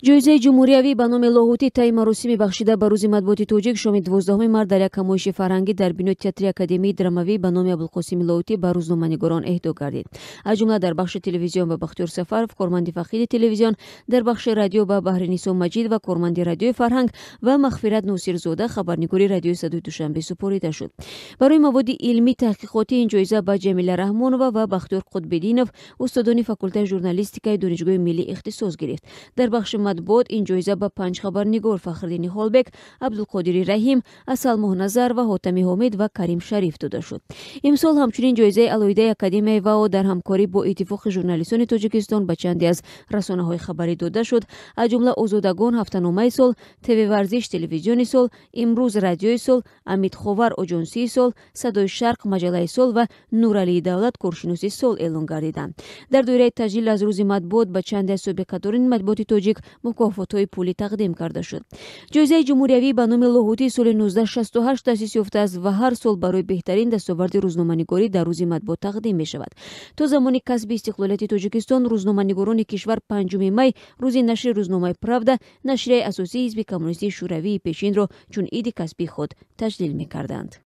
Ҷоизаи ҷумҳуриявӣ ба номи Лоҳутӣ таи маросими бахшида ба Рӯзи матбуоти тоҷик шоми 12 март дар як ҳамоиши фарҳангӣ дар бинои Театри Академии драмавӣ ба номи Абулқосими Лоҳутӣ ба рӯзноманигорон эҳдо гардид. Аз ҷумла дар бахши телевизион ба Бахтиёр Сафаров, корманди фахиди телевизион, дар бахши радио ба Баҳринисо Маҷид ва корманди радиои Фарҳанг ва Мағфират Носирзода, хабарнигори радиои Садои Душанбе супорида шуд. Барои маводи илмӣ таҳқиқотӣ ин ҷоиза ба Ҷамила Раҳмонова ва Бахтиёр Қутбиддинов, устодони факултаи журналистикаи Донишгоҳи миллӣ, ихтисос гирифт. Дар бахши матбуот ин ҷоиза ба панҷ хабарнигор: Фахриддини Ҳолбек, Абдулқодири Раҳим, Асал Моҳназар ва Ҳотами Ҳомид ва Карим Шариф дода шуд. Имсол ҳамчунин ҷоизаи алоҳидаи Академияи ВАО дар ҳамкорӣ бо Иттифоқи журналистони Тоҷикистон ба чанде аз расонаҳои хабарӣ дода шуд, аз ҷумла Озодагон, ҳафтаномаи сол, ТВ Варзиш, телевизиони сол, Имрӯз, радиои сол, Амид Ховар, оҷонсии сол, Садои Шарқ, маҷаллаи сол ва Нуралии Давлат, коршиноси сол эълон гардиданд. Дар доираи таҷлил аз Рӯзи матбуот ба чанде аз собиқадорони матбуоти тоҷик мукофотҳои пулӣ тақдим карда шуд. Ҷоизаи ҷумҳуриявӣ ба номи Лоҳутӣ соли 1968 таъсис ёфтааст ва ҳар сол барои беҳтарин дастоварди рӯзноманигорӣ дар Рӯзи матбуот тақдим мешавад. То замони касби истиқлолияти Тоҷикистон рӯзноманигорони кишвар 5 май, рӯзи нашри рӯзномаи «Правда», нашрияи асосии Ҳизби коммунистии Шӯравии пешинро чун иди касбии худ таҷлил мекарданд.